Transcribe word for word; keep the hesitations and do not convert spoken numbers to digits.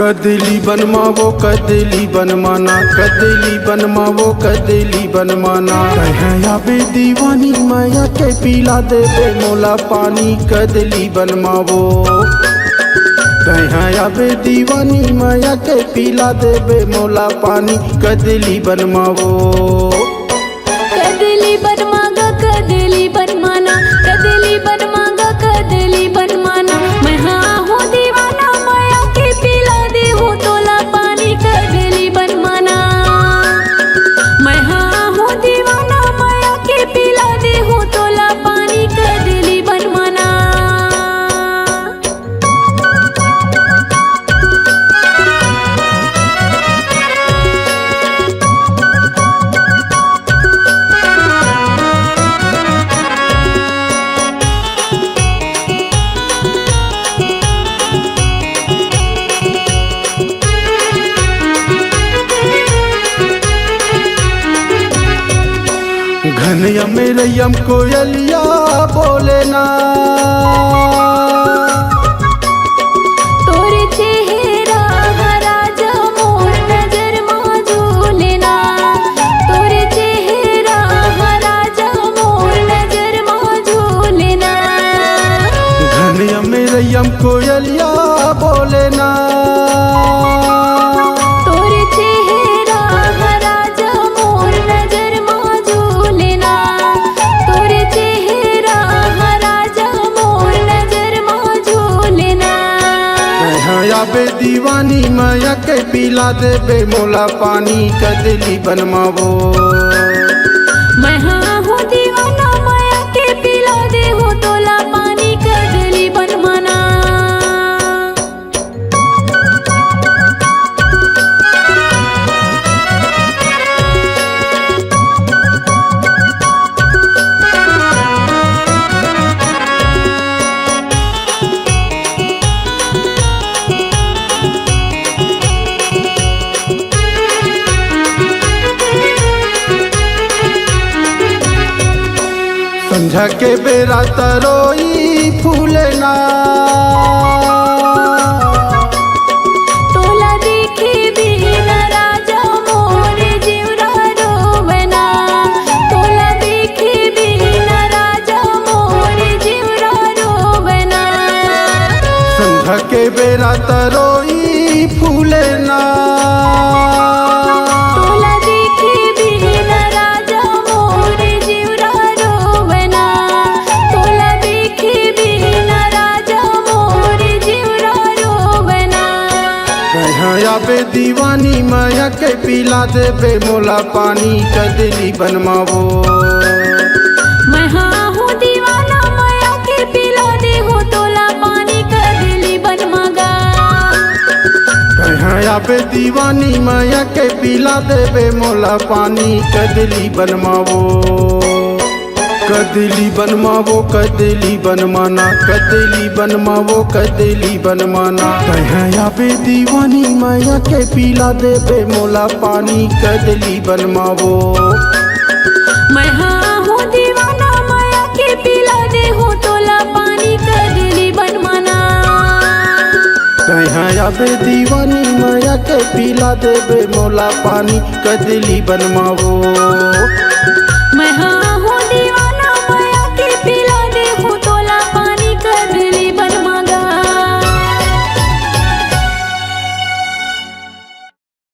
कदली बन मा वो, कदली बन मा ना, कदली बन मा वो, कदली बन मा ना। तैं हा आबे दीवानी मया के, पिला देबे मोला पानी, कदली बन मा वो। तैं हा आबे दीवानी मया के, पिला देबे मोला पानी, कदली बन मा वो। कदली बन मा गा, कदली बन मा ना, कदली बन मा गा, कदली बन मा ना। मैं हा हों दीवाना मया के, पिला देहूं तोला पानी, कदली बन मा ना। मैं हा हों दीवाना मया के, पिला देहूं तोला पानी, कदली बन मा ना। घनया में रैयम कोयलिया बोले ना। तोर चेहरा हा राजा मोर नजर मा झूले ना। तोर चेहरा हा राजा मोर नजर मा झूले ना। घनया में रैयम कोयलिया बोले ना। तोर चेहरा हा राजा मोर नजर मा झूले ना। तोर चेहरा हा राजा मोर नजर मा झूले ना। मैं हा आबे दीवानी मया के, पिला देबे मोला पानी, कदली बन मा वो। मैं हा हों दीवाना मया के, पिला देहूं तोला पानी, कदली बन मा ना। संझा के बेरा तरोई फूले ना। तोला देखे बिना राजा मोर जीवरा रोवे ना। तोला देखे बिना राजा मोर जीवरा रोवे ना। संझा के बेरा तरोई फूले ना। तोला देखे बिना राजा मोर जीवरा रोवे ना। तोला देखे बिना राजा मोर जीवरा रोवे ना। मैं हा आबे दीवानी मया के, पिला देबे मोला पानी, कदली बन मा वो। मैं हा हों दीवाना मया के, पिला देहूं तोला पानी, कदली बन मा गा। तैं हा आबे दीवानी मया के, पिला देबे मोला पानी, कदली बन मा वो। कदली बन मा वो, कदली बन मा ना, कदली बन मा वो, कदली बन मा ना। तैं हा आबे दीवानी मया के, पिला देबे मोला पानी, कदली बन मा वो। मैं हा हों दीवाना मया के, पिला देहूं तोला पानी, कदली बन मा ना। तैं हा आबे दीवानी मया के, पिला देबे मोला पानी, कदली बन मा वो। मैं हा हों दीवाना